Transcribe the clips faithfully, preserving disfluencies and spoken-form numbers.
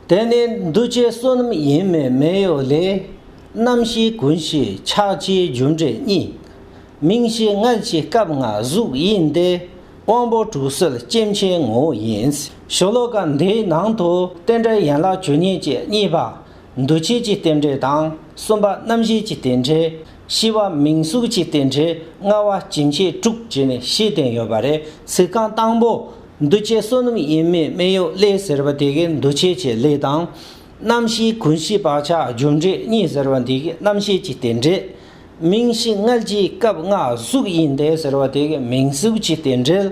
དེ་ནས་འདུ་བྱེད་བསོད་ནམས་ཡིན་མིན་མེ་ཡོད་ལས། རྣམ་ཤེས་ཀུན་ཤེས་ཆགས་བཅས་རྒྱུ་འབྲས་གཉིས། མིང་ཤེས་མངལ་གྱི་སྐབས་ལྔ་གཟུགས་ཡིན་ཏེ། དབང་པོ་དྲུག་སྲིད་སྐྱེ་མཆེད་ངོ་བོ་ཡིན། ཤོ་ལོ་ཀ་འདིའི་ནང་དུ་རྟེན་འབྲེལ་ཡན་ལག་བཅུ་གཉིས་ཀྱི་གཉིས་པ། འདུ་བྱེད་ཀྱི་རྟེན་འབྲེལ་དང་། གསུམ་པ་རྣམ་ཤེས་ཀྱི་རྟེན་འབྲེལ། བཞི་པ་མིང་གཟུགས་ཀྱི་རྟེན་འབྲེལ། ལྔ་པ་སྐྱེ་མཆེད་དྲུག་བྱས་ནས་བཤད་བསྟན་ཡོད་པ་རེད། ཚིག་རྐང་དང་པོ། འདུ་བྱེད་བསོད་ནམས་ཡིན་མིན་མེ་ཡོད་ལས་ཟེར་བ་དེ་གི་འདུ་བྱེད་ཀྱི་ལས་དང་། རྣམ་ཤེས་ཀུན་ཤེས་བག་ཆགས་རྒྱུ་འབྲས་གཉིས་ཟེར་བ་འདི་གི་རྣམ་ཤེས་ཀྱི་རྟེན་འབྲེལ། མིང་ཤེས་མངལ་གྱི་སྐབས་ལྔ་གཟུགས་ཡིན་ཏེ་ཟེར་བ་དེ་གི་མིང་གཟུགས་ཀྱི་རྟེན་འབྲེལ།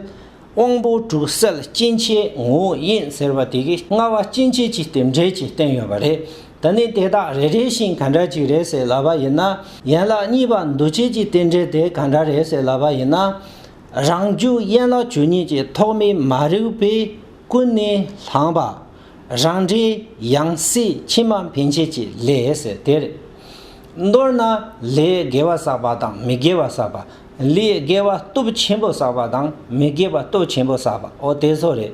དབང་པོ་དྲུག་སྲིད་སྐྱེ་མཆེད་ངོ་བོ་ཡིན་ཟེར་བ་དེ་གི་ལྔ་པ་སྐྱེ་མཆེད་ཀྱི་རྟེན་འབྲེལ་གྱིས་བསྟན་ཡོད་པ་རེད། ད་ནི་དེ་དག་རེ་རེ་བཞིན་ག་འདྲ་ཅིག་རེད་ཟེར་ལབ་པ་ཡིན་ན། ཡན་ལག་གཉིས་པ་འདུ་བྱེད་ཀྱི་རྟེན་འབྲེལ་དེ་ག་འདྲ་རེད་ཟེར་ལབ་པ་ཡིན་ན། རང་རྒྱུ་ཡན་ལག་བཅུ་གཉིས་ཀྱི་ཐོག་མའི་མ་རིག་པས་ཀུན་ནས་བསླངས་པ། རང་འབྲས་ཡང་སྲིད་ཕྱི་མ་འཕེན་བྱེད་ཀྱི་ལས་ཟེར་དེ་རེད། མདོར་ན་ལས་དགེ་བ་བསགས་པ་དང་མི་དགེ་བ་བསགས་པ། ལས་དགེ་བ་སྟོབས་ཆེན་པོ་བསགས་པ་དང་མི་དགེ་བ་སྟོབས་ཆེན་པོ་བསགས་པ། འོ་དེ་ཚོ་རེད།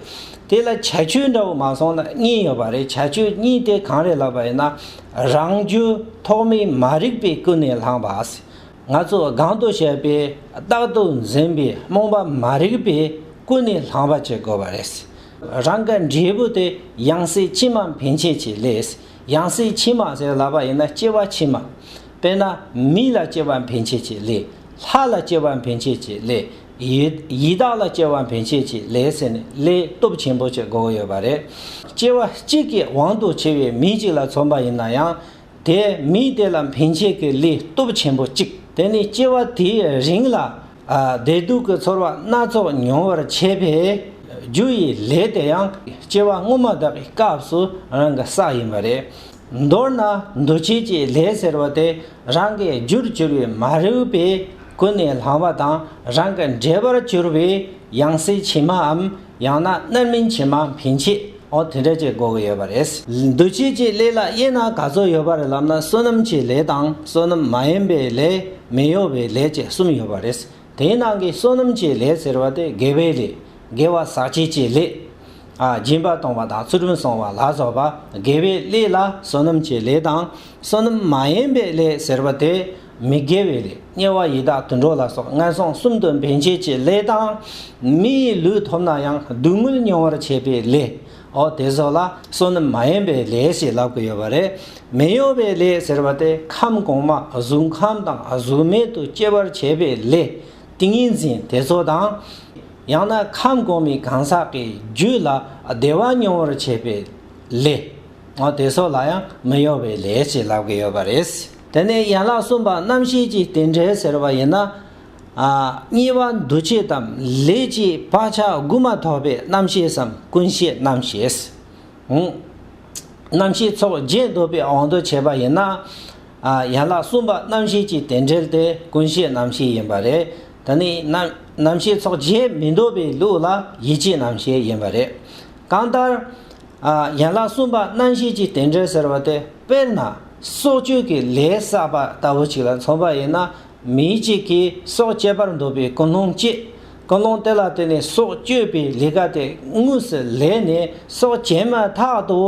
དེ་ལ་ཁྱད་ཆོས་འདྲ་བོ་མ་སོང་ན་གཉིས་ཡོད་པ་རེད། ཁྱད་ཆོས་གཉིས་དེ་གང་རེད་ལབ་པ་ཡིན་ན། རང་རྒྱུ་ཐོག་མའི་མ་རིག་པས་ཀུན་ནས་བསླངས་པ། ང་ཚོ་གང་དུ་བཤད་པའི་རྟག་ཏུ་འཛིན་པའི་རྨོངས་པ་མ་རིག་པས་ཀུན་ནས་བསླངས་པ་བྱེད་དགོས་པ་རེད། རང་གི་འབྲས་བུ་དེ་ཡང་སྲིད་ཕྱི་མ་འཕེན་བྱེད་ཀྱི་ལས། ཡང་སྲིད་ཕྱི་མ་ཟེར་ལབ་པ་ཡིན་ན་སྐྱེ་བ་ཕྱི་མ། དཔེར་ན་མི་ལ་སྐྱེ་བ་འཕེན་བྱེད་ཀྱི་ལས། ལྷ་ལ་སྐྱེ་བ་འཕེན་བྱེད་ཀྱི་ལས། ཡི་ཡི་དྭགས་ལ་སྐྱེ་བ་འཕེན་བྱེད་ཀྱི་ལས་ཟེར་ནས་ལས་སྟོབས་ཆེན་པོ་ཅིག་དགོས་ཀྱི་ཡོད་པ་རེད། སྐྱེ་བ་གཅིག་གི་དབང་དུ་བྱས་པའི་མི་གཅིག་ལ་མཚོན་པ་ཡིན་ན་ཡང་། དེ་མི་དེ་ལ་འཕེན་བྱེད་ཀྱི་ལས་སྟོབས་ཆེན་པོ་གཅིག་དེ་ནི་སྐྱེ་བ་དེའི་རིང་ལ། ཨ། བདེ་སྡུག་གི་ཚོར་བ་སྣ་ཚོགས་མྱོང་བར་བྱེད་པའི་རྒྱུ་ཡི་ལས་དེ་ཡང་སྐྱེ་བ་སྔོན་མ་དག་གི་སྐབས་སུ་རང་གིས་བསགས་ཡིན་པ་རེད། མདོར་ན་འདུ་བྱེད་ཀྱི་ལས་ཟེར་བ་དེ་རང་གི་རྒྱུར་གྱུར་པའི་མ་རིག་པས་ཀུན་ནས་བསླངས་པ་དང་། རང་གི་འབྲེལ་པར་གྱུར་པའི་ཡང་སྲིད་ཕྱི་མའམ་ཡང་ན་རྣམ་སྨིན་ཕྱི་མ་འཕེན་བྱེད། འོ་དེ་འདྲ་ཅིག་དགོས་ཀྱི་ཡོད་པ་རེད། འདུ་བྱེད་ཀྱི་ལས་ལ་དབྱེ་ན་ག་ཚོད་ཡོད་པ་རེད་ལབ་ན། བསོད་ནམས་ཀྱི་ལས་དང་བསོད་ནམས་མ་ཡིན་པའི་ལས། མི་གཡོ་བའི་ལས་བཅས་གསུམ་ཡོད་པ་རེད། དེའི་ནང་གི་བསོད་ནམས་ཀྱི་ལས་ཟེར་བ་དེ་དགེ་བའི་ལས། དགེ་བ་བསགས་བྱེད་ཀྱི་ལས། ཨ། སྦྱིན་པ་གཏོང་བ་དང་ཚུལ་ཁྲིམས་སྲུང་བ་ལ་སོགས་པ་དགེ་བའི་ལས་ལ་བསོད་ནམས་ཀྱི་ལས་དང་། བསོད་ནམས་མ་ཡིན་པའི་ལས་ཟེར་བ་དེ་མི་དགེ་བའི་ལས། དམྱལ་བ་ཡི་དྭགས་དུད་འགྲོ་ལ་སོགས་ངན་སོང་གསུམ་དུ་འཕེན་བྱེད་ཀྱི་ལས་དང་། མི་ཡི་ལུས་ཐོབ་ན་ཡང་སྡུག་བསྔལ་མྱོང་བར་བྱེད་པའི་ལས། འོ་དེ་ཚོ་ལ་བསོད་ནམས་མ་ཡིན་པའི་ལས་ཞེས་ལབ་ཀྱི་ཡོད་པ་རེད། མི་གཡོ་བའི་ལས་ཟེར་བ་དེ་ཁམས་གོང་མ་གཟུགས་ཁམས་དང་གཟུགས་མེད་དུ་སྐྱེ་བར་བྱེད་པའི་ལས། ཏིང་ངེ་འཛིན་དེ་ཚོ་དང་། ཡང་ན་ཁམས་གོང་མའི་གང་ཟག་གི་རྒྱུད་ལ་བདེ་བ་མྱོང་བར་བྱེད་པའི་ལས། འོ་དེ་ཚོ་ལ་ཡང་མི་གཡོ་བའི་ལས་ཞེས་ལབ་ཀྱི་ཡོད་པ་རེད། དེ་ནས་ཡན་ལག་གསུམ་པ་རྣམ་ཤེས་ཀྱི་རྟེན་འབྲེལ་ཟེར་བ་ཡིན་ན། ཨ། གཉིས་པ་འདུ་བྱེད་དམ་ལས་ཀྱི་བག་ཆགས་དགུ་མ་ཐོབ་པའི་རྣམ་ཤེས་སམ་ཀུན་ཤེས་རྣམ་ཤེས། ཨང་། རྣམ་ཤེས་ཚོགས་བརྒྱད་འདོད་པའི་དབང་དུ་བྱས་པ་ཡིན་ན། ཨ། ཡན་ལག་གསུམ་པ་རྣམ་ཤེས་ཀྱི་རྟེན་འབྲེལ་དེ་ཀུན་ཤེས་རྣམ་ཤེས་ཡིན་པ་རེད། ད་ནི་རྣམ་རྣམ་ཤེས་ཚོགས་བརྒྱད་མི་འདོད་པའི་ལུགས་ལ་ཡིད་ཀྱི་རྣམ་ཤེས་ཡིན་པ་རེད། གང་ལྟར། ཨ། ཡན་ལག་གསུམ་པ་རྣམ་ཤེས་ཀྱི་རྟེན་འབྲེལ་ཟེར་བ་དེ། དཔེར་ན་སྲོག་གཅོད་ཀྱི་ལས་བསགས་པ་ལྟ་བུ་ཅིག་ལ་མཚོན་པ་ཡིན་ན། མི་གཅིག་གིས་སྲོག་གཅོད་པར་འདོད་པའི་ཀུན་སློང་སྐྱེས། ཀུན་སློང་དེ་ལ་བརྟེན་ནས་སྲོག་གཅོད་པའི་ལས་ཀ་དེ་དངོས་སུ་ལས་ནས་སྲོག་གཅོད་མ་ཐག་ཏུ་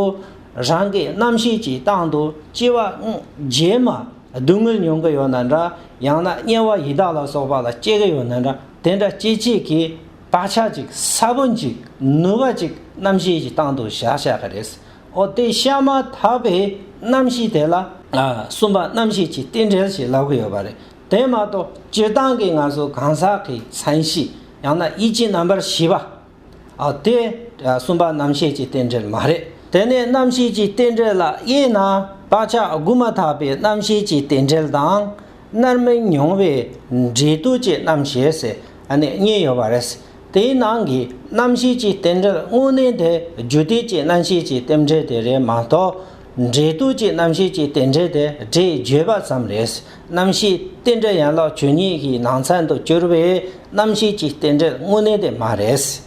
རང་གི་རྣམ་ཤེས་ཀྱི་སྟེང་དུ་སྐྱེ་བ་རྗེས་མ་སྡུག་བསྔལ་མྱོང་གི་ཡོད་ན་འདྲ། ཡང་ན་དམྱལ་བ་ཡི་དྭགས་ལ་སོགས་པ་ལ་སྐྱེ་གི་ཡོད་ན་འདྲ། དེ་འདྲ་སྐྱེ་བྱེད་ཀྱི་བག་ཆགས་ཅིག་ས་བོན་ཅིག་ནུས་པ་ཅིག་རྣམ་ཤེས་ཀྱི་སྟེང་དུ་བཞག་བཞག་གི་རེད། འོ་དེ་བཤད་མ་ཐག་པའི་རྣམ་ཤེས་དེ་ལ། ཨ། གསུམ་པ་རྣམ་ཤེས་ཀྱི་རྟེན་འབྲེལ་ཞེས་ལབ་ཀྱི་ཡོད་པ་རེད། དེ་མ་གཏོགས་སྤྱིར་བཏང་གི་ང་ཚོ་གང་ཟག་གི་མཚན་གཞི། ཡང་ན་ཡིད་ཀྱི་རྣམ་པར་ཤེས་པ། ཨ། དེ། ཨ། གསུམ་པ་རྣམ་ཤེས་ཀྱི་རྟེན་འབྲེལ་མ་རེད། དེ་ནས་རྣམ་ཤེས་ཀྱི་རྟེན་འབྲེལ་ལ་དབྱེ་ན། བག་ཆགས་དགུ་མ་ཐག་པའི་རྣམ་ཤེས་ཀྱི་རྟེན་འབྲེལ་དང་། རྣམ་སྨིན་མྱོང་བའི་འབྲས་རྟོག་གི་རྣམ་ཤེས་ཟེར། ཨ་ནི་གཉིས་ཡོད་པ་རེད། དེའི་ནང་གི་རྣམ་ཤེས་ཀྱི་རྟེན་འབྲེལ་དངོས་གནས་དེ་རྒྱུ་དེ་ཀྱི་རྣམ་ཤེས་ཀྱི་རྟེན་འབྲེལ་དེ་རེད་མ་གཏོགས། འབྲས་རྟོག་གི་རྣམ་ཤེས་ཀྱི་རྟེན་འབྲེལ་དེ་སྒྲས་བརྗོད་པ་ཙམ་རེད། རྣམ་ཤེས་རྟེན་འབྲེལ་ཡན་ལག་བཅུ་གཉིས་ཀྱི་ནང་ཚན་དུ་གྱུར་པའི་རྣམ་ཤེས་ཀྱི་རྟེན་འབྲེལ་དངོས་གནས་དེ་མ་རེད།